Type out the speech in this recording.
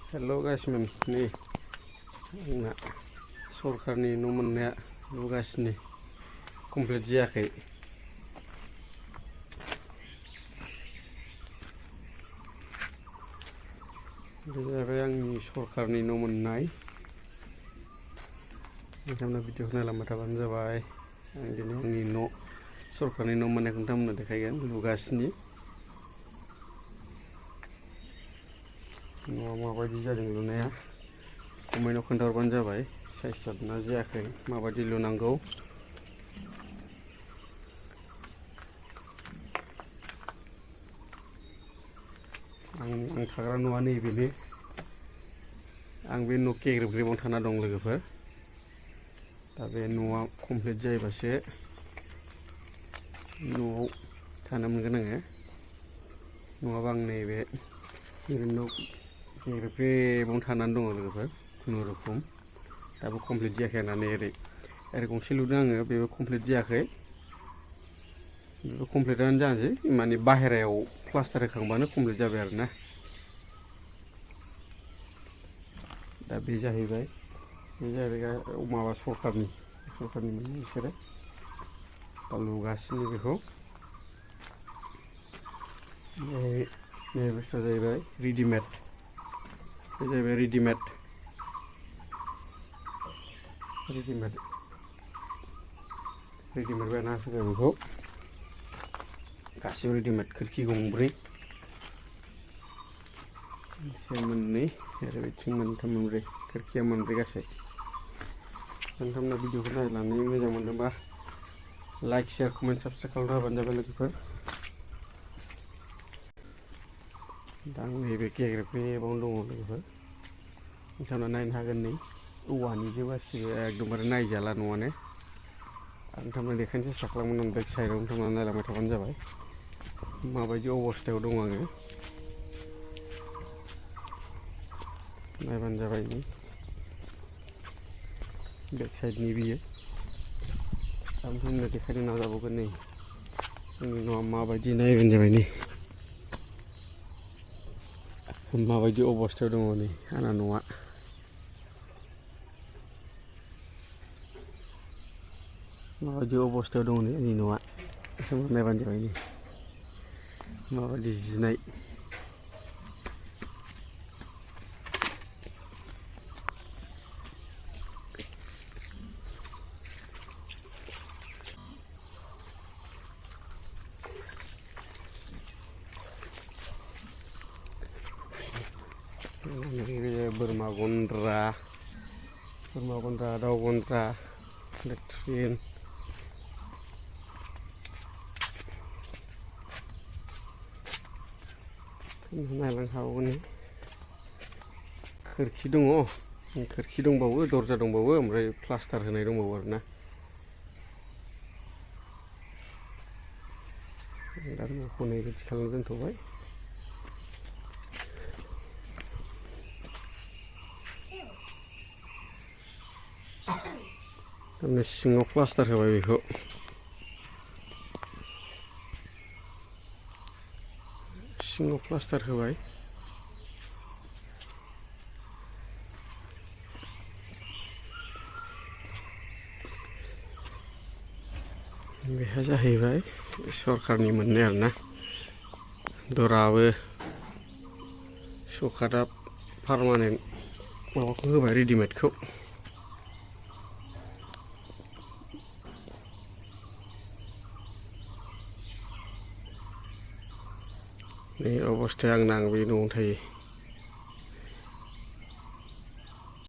हेल' गासिमोन नै आंना सरखारनि न' मोननाया लुगासिनो कमप्लिट जायाखै। बे जाबाय आंनि सरखारनि न' मोननाय। नोंथांमोना भिडिअखौ नायलांबाय थाबानो जाबाय। आं दिनै आंनि न' सरखारनि न' मोननायखौ नोंथांमोननो देखायगोन लुगासिनो। न'आ माबायदि जादों लुनाया कमेन्टआव खोन्थाहरबानो जाबाय। साइज जादोंना जायाखै, माबायदि लुनांगौ। आं थाग्रा न'आ नैबेनो। आं बे न' गेग्रेब ग्रेबावनो थाना दं लोगोफोर। दा बे न'आ कमप्लिट जायोबासो न'आव थानो मोनगोन आङो। नङाबा आं नैबे न' गेग्रेब ग्रेबावनो थानानै दङ लोगोफोर खुनुरुखुम। दाबो कमप्लिट जायाखै आंना। नै ओरै गंसे लुदों आङो, बेबो कमप्लिट जायाखै। बेबो कमप्लिटआनो जानोसै, माने बाहेरायाव प्लास्टार होखांबानो कमप्लिट जाबाय आरोना। दा बे जाहैबाय माबा सरखारनि मोननाय बिसोरो दा लुगासिनो बेखौ। बे बुस्थुआ जाहैबाय रेडिमेड। बे जाहैबाय रेडिमेड बायना होसिगोन बेखौ। गासिबो रेडिमेड। खोरखि गंब्रै, मोननै आरो बिथिं मोनथाम मोनब्रै, खोरखिया मोनब्रै गासै। नोंथांमोना भिडिअखौ नायनानै मोजां मोनदोंबा लाइक, शेयार, कमेन्ट, साबस्क्राइब खालामना होबानो जाबाय लोगोफोर। दा आं नैबे गेग्रेब ग्रेबावनो दङ लोगोफोर। नोंथांमोना नायनो हागोन। नै औवानि जे गासिबो एकदमबारे नायजाला न'आनो। आं नोंथांमोना देखायनो सेस्था खालामगोन। आं बेक साइडआव नोंथांमोना नायलांबाय थाबानो जाबाय माबायदि अबस्थायाव दं आङो। नायबानो जाबाय। बेक साइडनि बियो। दा नोंथांमोना देखायनो नाजाबावगोन। नै जोंनि न'आ माबायदि नायबानो जाबाय। नै माबायदि अबस्थायाव दङ नै आंना न'आ। माबायदि अबस्थायाव दङ नै आंनि न'आ। नोंथांमोना नायबानो जाबाय। नै माबायदि जिनाय। बोरमा गन्द्रा, दाउ गन्द्रा, लेट्रिन, नायलांनो हाबावगोन। खोरखि दङ, खोरखि दंबावो, दरजा दंबावो, ओमफ्राय प्लास्टार होनाय दंबावो आरोना। दा न'खौ नै रेडि खालामना दोनथ'बाय। थारमाने सिङाव प्लास्टार होबाय बेखौ। सिङाव प्लास्टार होबाय। बेहा जाहैबाय सरखारनि मोननाय आरोना। दराबो सौकाटआ पारमानेन्ट माबाखौ होबाय, रेडिमेडखौ। नै अबस्थाया आंना। आं बे न'आवनो थायो।